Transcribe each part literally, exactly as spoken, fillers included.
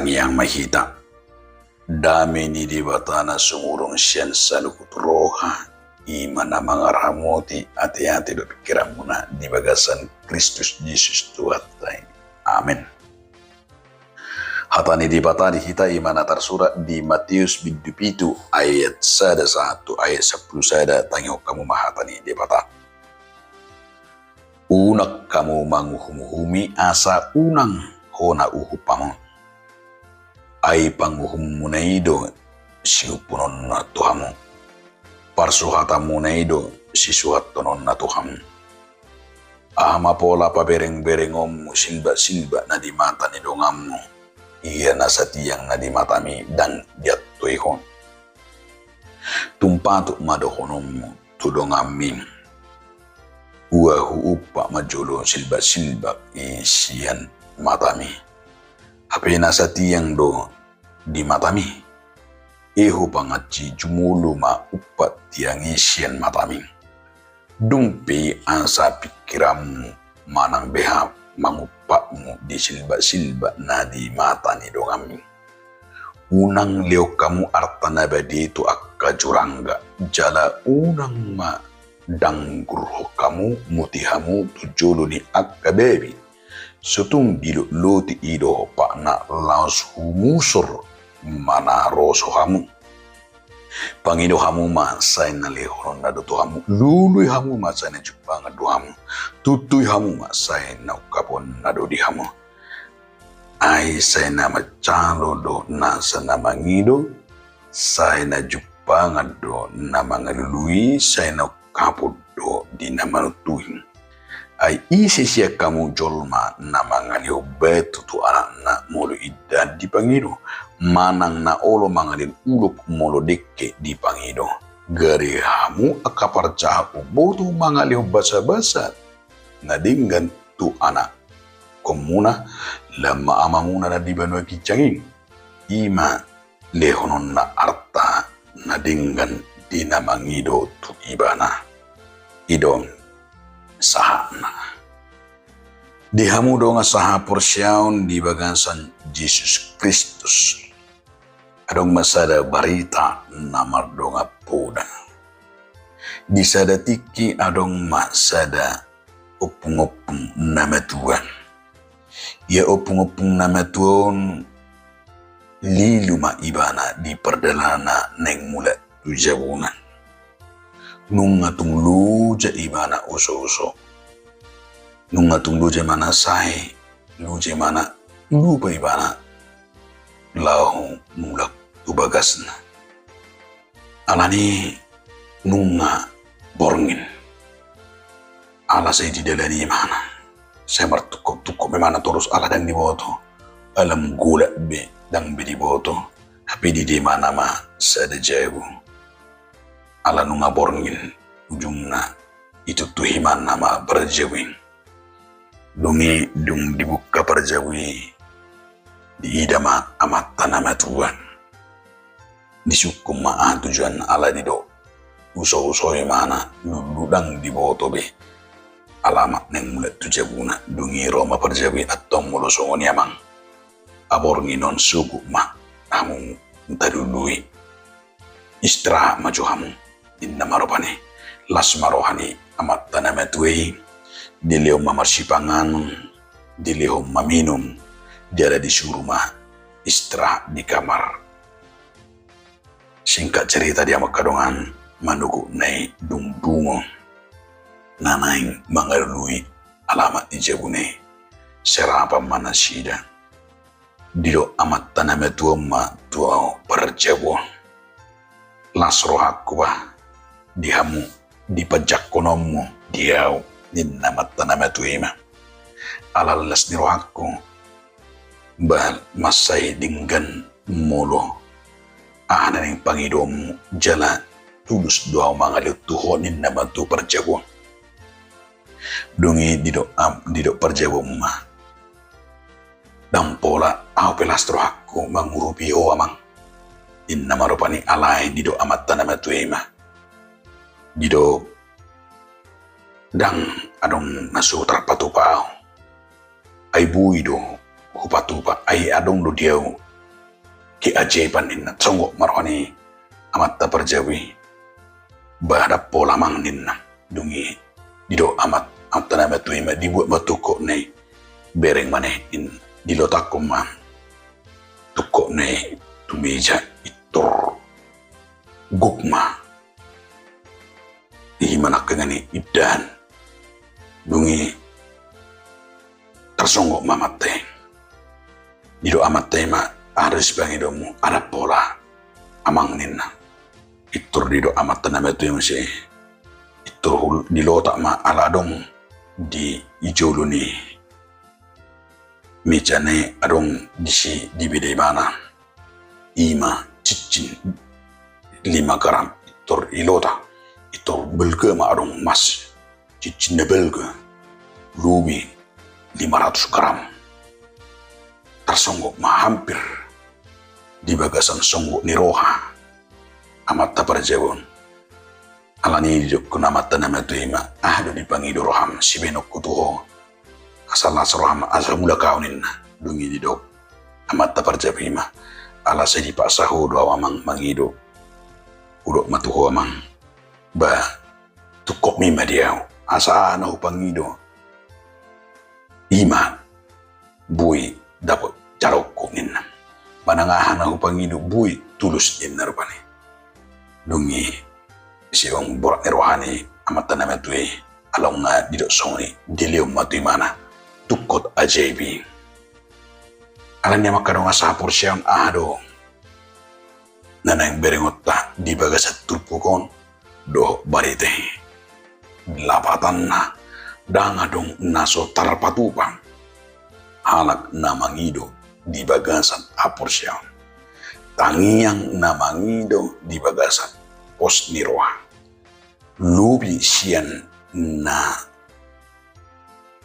Tangiang ma hita. Dame ni Debata na sumurung sian saluhut roha, i ma na mangaramoti ateate dohot pingkiranmuna di bagasan Kristus Jesus Tuhanta i. Amen. Hata ni Debata di hita i ma na tarsurat di Mateus bindu pitu ayat sada sahat tu ayat sampulu sada. Tangihon hamu ma hata ni Debata. Unang hamu manguhumuhumi asa unang hona uhum hamu. Ai panguhummuna i do siuhumhononna tu hamu. Parsuhatanmuna i do sisuhatkononna tu hamu. Aha ma pola paberengberengonmu silbaksilbak na di mata ni donganmu, ia na satiang na di matami ndang diantoihon? Tung patut ma dohononmu tu donganmi, ua huumpat ma jolo silbaksilbak i sian matami. Hape na satiang do di matami, e hupangansi jumolo ma umpat tiang i sian matami. Dung pe asa pingkiranmu manang beha mangumpatmu di silbaksilbak na di mata ni donganmi. Unang lehon hamu arta na bade tu angka jurangga, jala unang ma danggurhon hamu muti hamu tu jolo ni angka babi. Sotung dilotloti i do hompakna laos humusor manaroso hamu. Pangido hamu ma sai na lehononna do tu hamu, lului hamu ma sai na jumpangan do hamu, tuntui hamu ma sai na ungkaponna do di hamu. Ai sai na manjalo do nasa na mangido, sai na jumpangan do na mangalului, sai na ungkapon do di na manuntui. Ai ise sian hamu jolma na mangalehon batu tu anakna molo inda dipangido, manang na olo mangalehon ulok molo dengke dipangido? Gari hamu angka parjahat, umboto mangalehon basabasa na denggan tu anakkonmuna, lam ma Amangmuna na di banua ginjang i, i ma lehononna arta na denggan di na mangido tu ibana. I do sahatna. Di hamu dongan sahaporseaon di bagasan Jesus Kristus, adong ma sada barita na mardongan poda. Di sada tingki adong ma sada ompungompung na matua. Ia ompungompung na matua on lilu ma ibana di pardalanan naeng mulak tu jabuna. Nunga tung loja ibana osooso. Nunga tung loja ibana sae, loja ibana, lupa ibana laho mulak tu bagasna. Alani nunga borngin. Ala sai di dalan i ibana, sai martungkotungkot be ibana torus ala ndang diboto. Ala lam golap be ndang be diboto. Hape diida ibana ma sada jabu. Ala nunga borngin, ujungna ituntuhi ibana ma parjabu i. Dung i dung dibuka parjabu i, diida ma amanta na matua. Disungkun ma aha tujuanna, ala didok, uso-uso ibana, lululu ndang diboto be alamat naeng mulak tu jabuna. Dung i ro ma parjabu i, antong molo songon i amang, aborngin on, sogot ma hamu, ndang lului. Istirahat ma jo hamu, ninna ma rupani. Las ma roha ni amanta na matua i, dilehon ma marsipanganon, dilehon ma minum, jala disuru ma istirahat di kamar. Singkat cerita di hamu angka dongan, manogotna i dung dungo na naeng mangalului alamat ni jabuna i, serapan ma nasida. Didok amanta na matua on ma tu parjabu on, las rohangku ba di hamu, di panjangkononmu di ahu, ninna amanta na matua i ma. Ala las ni rohangku ba mansai denggan molo aha na naeng pangidoonmu, jala tulus do ahu mangalehon tu ho, ninna ma tu parjabu on. Dung i didok am-, didok parjabu on ma, ndang pola ahu pe las rohangku mangurupi ho amang, ninna ma rupani. Alai didok amanta na matua i ma, didok, ndang adong na so tarpatupa ahu. Ai boi do hupatupa, ai adong do di ahu keajaiban ninna. Songgop ma roha ni amanta parjabu i. Ba ndang pola amang ninna. Dung i didok amat, amanta na matua i ma, dibuat ma tungkotna i. Bereng ma ne ninna. Dilotangkon ma tungkotna i tu meja, pintor gok ma. I ma nangkaningan i indahan. Dung i tarsonggop ma amanta i. Didok amanta i ma, aha do sipangidoonmu? Ndang pola amang ninna. Pintor didok amanta na matua i muse. Pintor hul-, dilotak ma ala adong di, di jolo ni mejana i adong disi dibege ibana. I ma cincin lima gram, pintor dilotak, pintor balga ma adong emas, cincin na balga, lobi lima ratus gram. Tarsonggop ma hampir di bagasan songgop ni roha amanta parjabu on. Alani i didokkon amanta na matua i ma, aha do dipangido roham sibaenonku tu ho? Asa las roham, asa mulak ahu ninna. Dung i didok amanta parjabu i ma, ala sai dipaksa ho do ahu amang mangido. Hudok ma tu ho amang. Ba tungkotmi ma di ahu. Asa aha na hupangido, i ma boi dapot jaloonku ninna. Manang aha na hupangido boi tulus ninna rupani. Dung i sian borat ni roha ni amanta na matua i, ala nunga didok songon i, dilehon ma tu ibana tungkot ajaib i. Alani i amang angka dongan sahaporseaon, aha do na naeng berengonta di bagasan turpuk on dohot barita i? Lapatanna, ndang adong na so tarpatupa halak na mangido di bagasan haporseaon. Tangiang na mangido di bagasan pos ni roha. Lobi sian na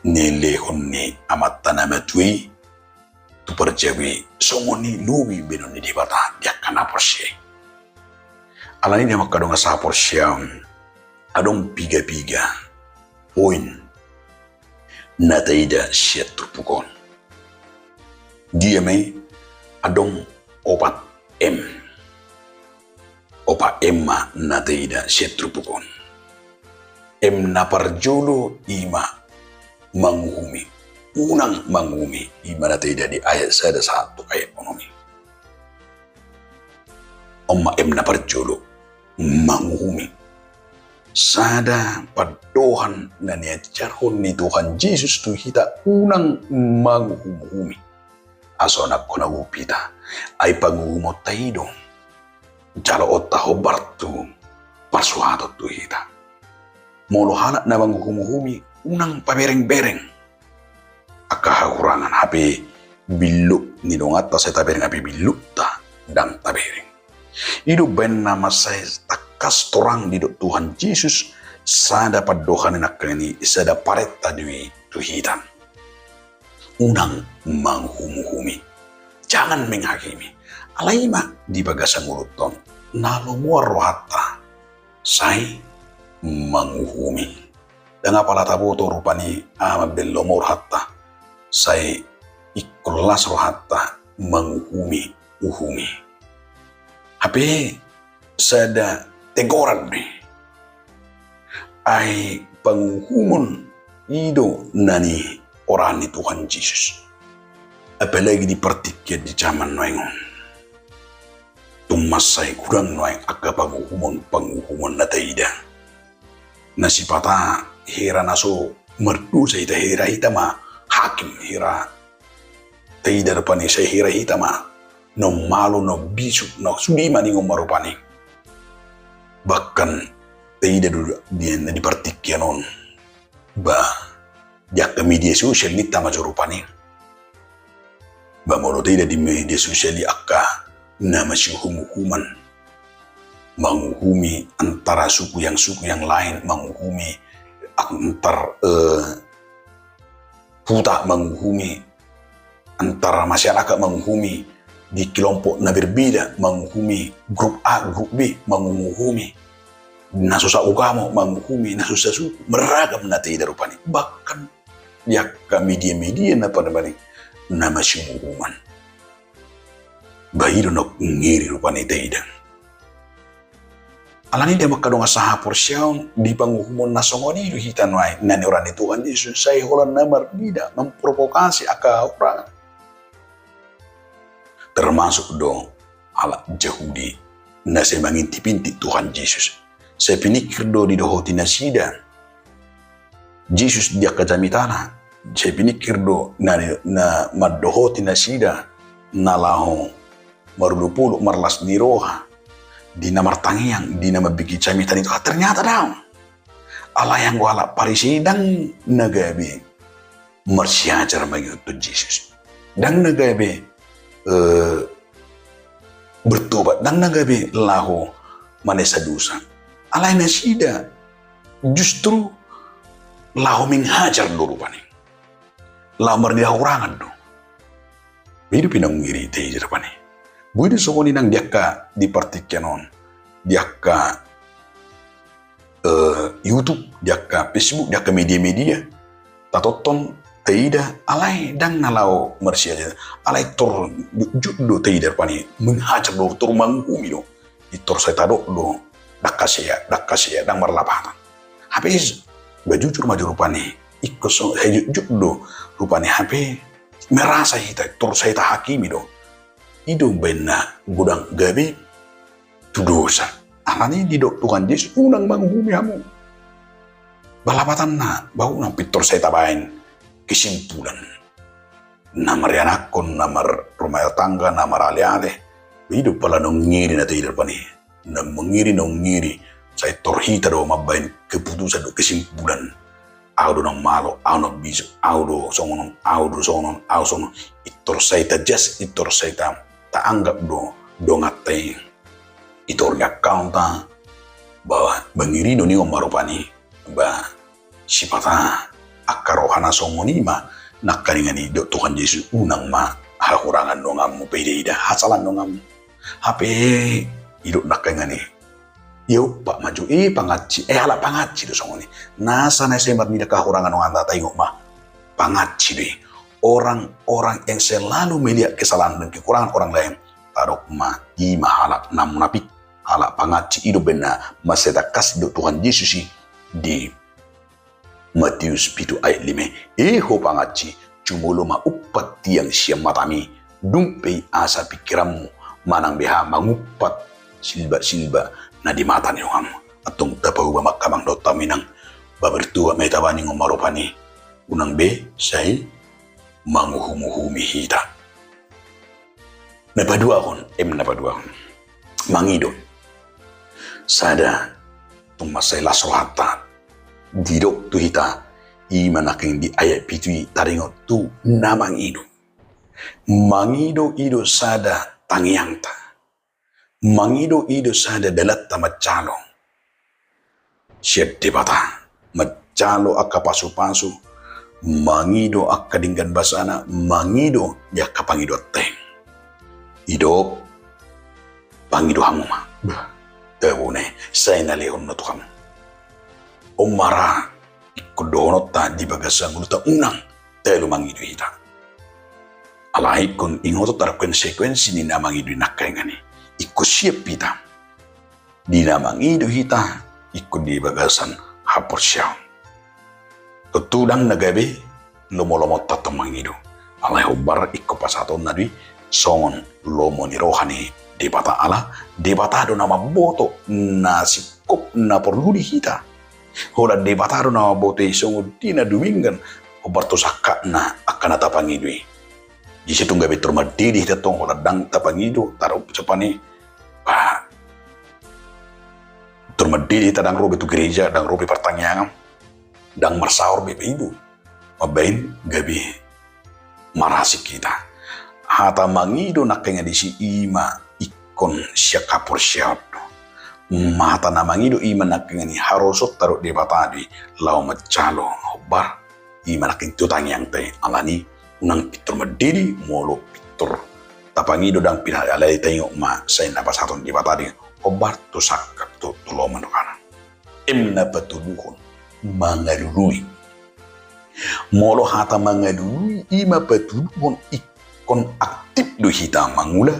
nilehon ni amanta na matua i tu parjabu i, songon i lobi baenon ni Debata di angka na porsea i. Alani i amang angka dongan sahaporseaon, adong piga-piga poin na taida sian turpuk on. Dia ma i? Adong opat M. Opat M ma na taida sian turpuk on. M na parjolo i ma manguhumi. Unang manguhumi, i ma na taida di ayat sada sahat tu ayat onom i. On ma M na parjolo, manguhumi. Sada pandohan na niajarhon ni Tuhan Jesus tu hita, unang manguhum-uhumi. Asa unang hona uhup hita. Ai panguhumonta i do jaloonta hombar tu parsuhaton tu hita. Molo halak na manguhum-uhumi, unang pabereng-bereng angka hahurangan, hape billuk ni donganta sai tabereng, hape billukta ndang tabereng. I do umbahen na mansai tangkas torang didok Tuhan Jesus, sada pandohan nangkaningan i, sada parenta do i tu hita. Unang manguhum-uhumi. Jangan menghakimi. Alai ma di bagasan ngolunta on, na lomoan rohanta sai manguhumi. Ndang apala taboto rupani aha mambahen lomo rohanta, sai ingkon las rohanta manguhumi-uhumi. Hape sada tegoran do i. Ai panguhumon i do na niorahan ni Tuhan Jesus. Apalagi di partingkian di jaman nuaeng on. Tung mansai godang nuaeng angka panguhumon-panguhumon na taida. Na sipata hera na so mardosa hita, hera hita ma hakim, hera taida rupani, sai hera hita ma na ummalo, na umbisuk, na sude ma ningon ma rupani. Bahkan taida do di, di partingkian on. Ba di angka media sosial ninta ma jo rupani. Ba molo taida di media sosial i angka na masiuhum-uhuman, manguhumi antara suku yang, suku yang lain, manguhumi antar, eh, huta, manguhumi antara masyarakat, manguhumi di kelompok na berbeda, manguhumi grup A, grup B, manguhumi na so saugamo, manguhumi na so sasuku, marragam na taida rupani. Bahkan di angka media-media na paling-paling na masiuhum-uhuman. Ba i do na ngeri rupani taida. Alani i, damang angka dongan sahaporseaon, di panguhumon na songon i do hita nuaeng na nioran ni Tuhan Jesus, sai holan na marnida, memprovokasi angka hahurangan. Termasuk do halak Jahudi na sai mangintip-intip Tuhan Jesus. Sai piningkir do didohoti nasida Jesus di angka jamitana. Sai piningkir do na, na mandohoti nasida na laho marolopolop, marlas ni roha di na martangiang, di na mambege jamita ni Tuhan. Ternyata daong. Alai anggo halak Parisei ndang na gabe marsiajar mangihuthon Jesus. Ndang na gabe, eh, bertobat, ndang na gabe laho manesa dosa. Alai nasida justru laho menghajar do rupani. Laho marnida hahurangan do. Ba i do pe na ngeri taida rupani. Boi do songon i nang di angka di partingkian on, di angka, eh, YouTube, di angka Facebook, di angka media-media. Tatonton, taida, alai ndang na laho marsiajar. Alai tor jotjot do taida rupani, menghajar do, tor manguhumi do. Pintor sai tadok do, ndang hasea, ndang hasea, ndang marlapatan. Hape, ba jujur ma jo rupani, ingkon so, sai jotjot do rupani, hape merasa hita, pintor sai tahakimi do. I do umbaen na godang gabe tu dosa. Alani i didok Tuhan Jesus, unang manguhumi hamu. Ba lapatanna, ba unang pintor sai tabaen kesimpulan. Na marianakhon, na marrumah tangga, na maraleale. I do pala na ngeri na taida rupani. Na mangiri, na ngeri. Sai pintor hita do mambaen keputusan do kesimpulan. Au do na malo, au na bisuk, au do songon on, au do songon on, au songon on. Pintor sai ta judge, pintor sai ta, taanggap do donganta i. Pintor ni angka on ta, ba, ba ngeri do ninna on ma rupani, ba, sipata angka roha na songon i ma, nangkaningan i didok Tuhan Jesus, unang ma hahurangan donganmu, paida-ida, hasalan donganmu. Hape, didok nangkaningan i, ia umpak ma jo, eh, pangansi, eh, halak pangansi do songon i. Nasa na sai marnida hahurangan donganta, taingot ma, pangansi do i. Orang-orang yang selalu melihat kesalahan dan kekurangan orang lain, tadok ma, i ma halak na munafik, halak pangansi. I do umbaen na mansai tangkas didok Tuhan Jesus i di Matius pitu ayat lima i, eh ho pangansi, jumolo ma umpat tiang sian matami, dung pe i asa pingkiranmu manang beha mangumpat silbak-silbak na di mata ni donganmu. Antong tapaubah ma angka amang dohot hamu inang, ba bertobat ma hita ba ninna on ma rupani, unang be sai manguhum-uhumi hita. Na paduahon, em, na paduahon. Mangido. Sada, tung mansai las rohanta, didok tu hita, i ma nangkin di ayat pitu i taringot tu na mangido. Mangido i do sada tangiangta. Mangido i do sada dalanta manjalo sian Debata, manjalo angka pasu-pasu, mangido angka denggan basana, mangido di angka pangidoanta i. Didok, pangido hamu ma. Bah, tabona i, sai na lehon na tu hamu. On ma ra ingkon dohononta di bagasan ngolunta, unang talu mangido hita. Alai ingkon ingotonta do konsekuensi ni na mangido i nangkaningan i. Ingkon siap hita. Di na mangido hita, ingkon di bagasan haporseaon. Tontu ndang na gabe lomo-lomonta tong mangido. Alai hombar ingkon pasahatonna do i songon lomo ni roha ni Debata, ala Debata do na mamboto na singkop na porlu di hita. Holan Debata do na mamboto i songon dia na dumenggan, hombar tu sangkapna angka na tapangido i. Disi tung gabe pintor mandele hita tong, holan ndang tapangido, tarup sepani. Bah, pintor mandele hita, ndang ro be tu gereja, ndang ro be partangiangan, ndang marsaor be, ba i do mambaen gabe marasing hita. Hata mangido nangkaningan disi i ma ingkon sian haporseaon do. Hata na mangido i ma nangkaningan i harosonta dohot Debata do i laho manjalo, hombar i ma nangkin tu tangiangta i. Alani unang pintor mandele, molo pintor tapangido ndang pinala, alai taingot ma sai na pasahaton Debata do i, hombar tu sangkap, tu, tu lomo ni rohana. Em, na patoluhon, mangalului. Molo hata mangalului i ma patoluhon, ingkon aktif do hita mangula,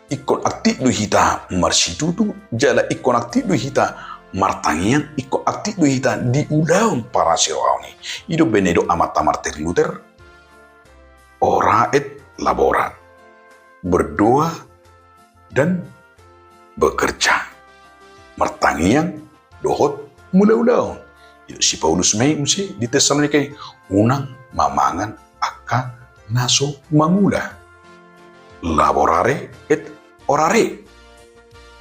ingkon aktif do hita marsitutu, jala ingkon aktif do hita martangiang, ingkon aktif do hita di ulaon parasirohaon i. I do umbahen na didok amanta Martin Luther, ora et labora, berdoa dan bekerja, martangiang dohot mangula ulaon. Didok si Paulus ma i muse di Tesalonika i, unang ma mangan angka na so mangula. Laborare et orare.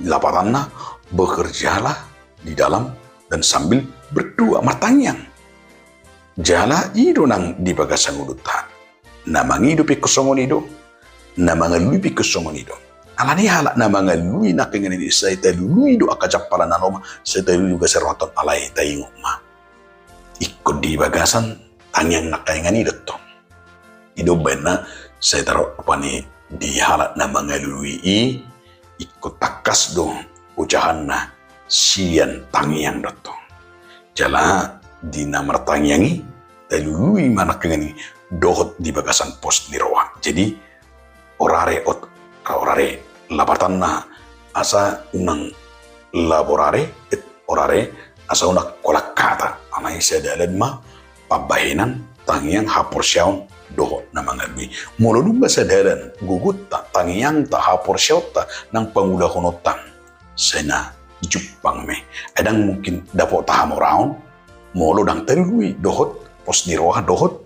Lapatanna, bekerjalah di dalam dan sambil berdoa, martangiang. Jala i do nang di bagasan ngolunta. Na mangido pe ingkon songon i do, na mangalului pe ingkon songon i do. Alani halak na mangalului nangkiningan i, sai talului do angka jampalan na lomo, sai talului do bagasan rohanta, alai taingot ma, ingkon di bagasan tangiang nangkiningan i do tong. I do umbahen na sai tardok rupani di halak na mangalului i, ingkon tangkas do ojahanna sian tangiang do tong. Jala di na martangiang i, talului ma nangkiningan i dohot di bagasan pos ni roha. Jadi, orare et orare, lapatanna asa unang laborare et orare, asa unang holan hata. Alai sadalan ma pambahenan, tangiang, haporseaon dohot na mangalului. Molo nunga sadalan gogonta, tangiangta, haporseaonta, nang pangulahononta, sai na jumpang ma i. Ai ndang mungkin dapot hamoraon molo ndang talului dohot pos ni roha dohot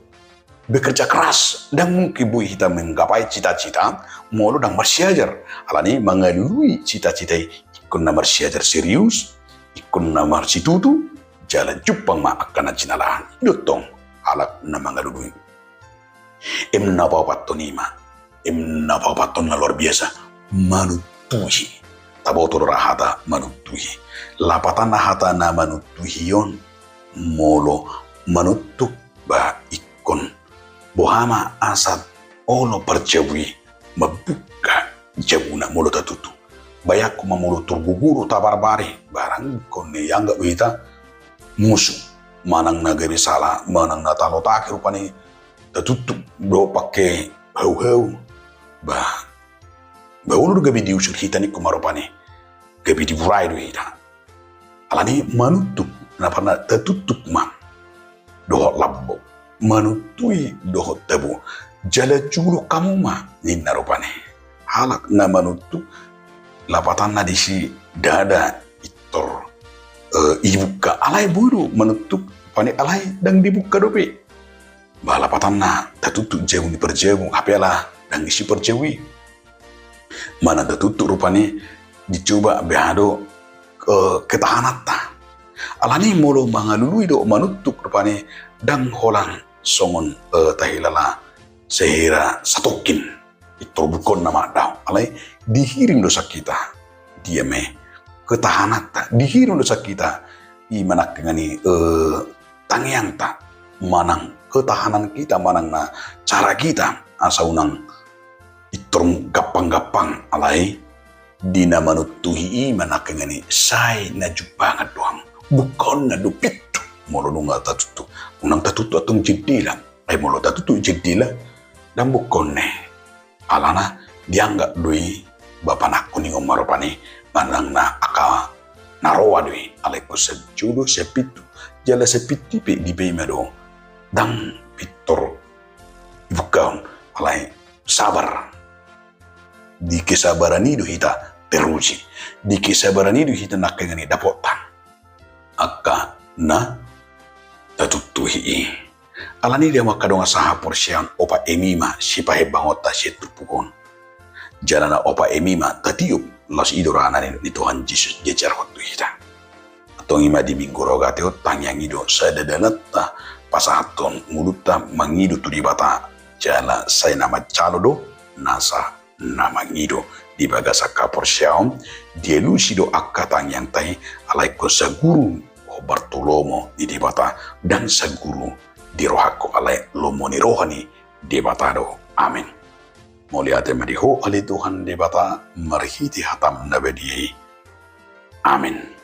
bekerja keras. Ndang mungkin boi hita menggapai cita-cita molo ndang marsiajar. Alani mangalului cita-cita i, ingkon na marsiajar serius, ingkon na marsitutu, jala jumpang ma angka na jinalahan. I do tong halak na mangalului. Em na paopathon i ma, em na paopathon na luar biasa, manuntuhi. Taboto do ra hata manuntuhi. Lapatanna hata na manuntuhi on, molo manuntuk, ba ingkon boha ma asa olo parjabu i mambuka jabuna molo tatuntu. Bayangkon ma molo turguguru tabarbari, barang ingkon dianggap do hita musu, manang na gabe sala, manang na talotaki rupani tatuntuk do pake hau-hau. Ba, ba olo do gabe diusir hita ningkon ma rupani, gabe diburai do hita. Alani manuntuk, na pernah tatuntuk ma dohot lambok, manuntuhi dohot tabo, jala jolo hamu ma ninna rupani. Halak na manuntuk, lapatanna disi ndada pintor, eh, dibuka, alai boi do manuntuk rupani alai ndang dibuka dope. Ba lapatanna tatuntuk jabu ni parjabu, hape ala ndang disi parjabu i. Manang tatuntuk rupani dicoba beha do, eh, ketahananta. Alani molo mangalului dohot manuntuk rupani ndang holan songon, eh, tahilala sahira satongkin. Pintor bukonna ma ndang, alai dihirim do sian hita. Dia ma i? Ketahananta. Dihirim do sian hita. I ma nangkiningan i, eh, tangiangta, manang ketahanan hita, manang na cara hita asa unang pintor gampang-gampang, alai di na manuntuhi i ma nangkiningan i sai na jumpangan do hamu. Bukaonna do pintu molo nunga tatuntuk. Unang tatuntuk antong jendela. Ai molo tatuntuk jendela, ndang bukaonna i. Alana dianggap do i ba panangkun, ingot ma rupani, manang na angka na roa do i. Alai ingkon sai jolo sai pintu, jala sai pintu i pe dipaima do ndang pintor dibukahon, alai sabar. Di kesabaran i do hita teruji. Di kesabaran i do hita nangkiningan i dapotan angka na tatuntuhi i. Alani i di hamu angka dongan sahaporseaon, opat eme i ma sipahembanganta sian turpuk on. Jala na opat eme i ma tatiop laos i do ra na nidok ni Tuhan Jesus diajarhon tu hita. Antong i ma di Minggu Rogate on, tangiang i do sada dalanta pasahathon ngolunta mangido tu Debata, jala sai na manjalo do nasa na mangido di bagasan haporseaon. Dialusi do angka tangiangta i, alai ingkon saguru hombar tu lomo ni Debata, ndang saguru di rohangku, alai lomo ni roha ni Debata do. Amen. Mauliate ma di Ho ale Tuhan Debata, marhite hataM na badia i. Amen.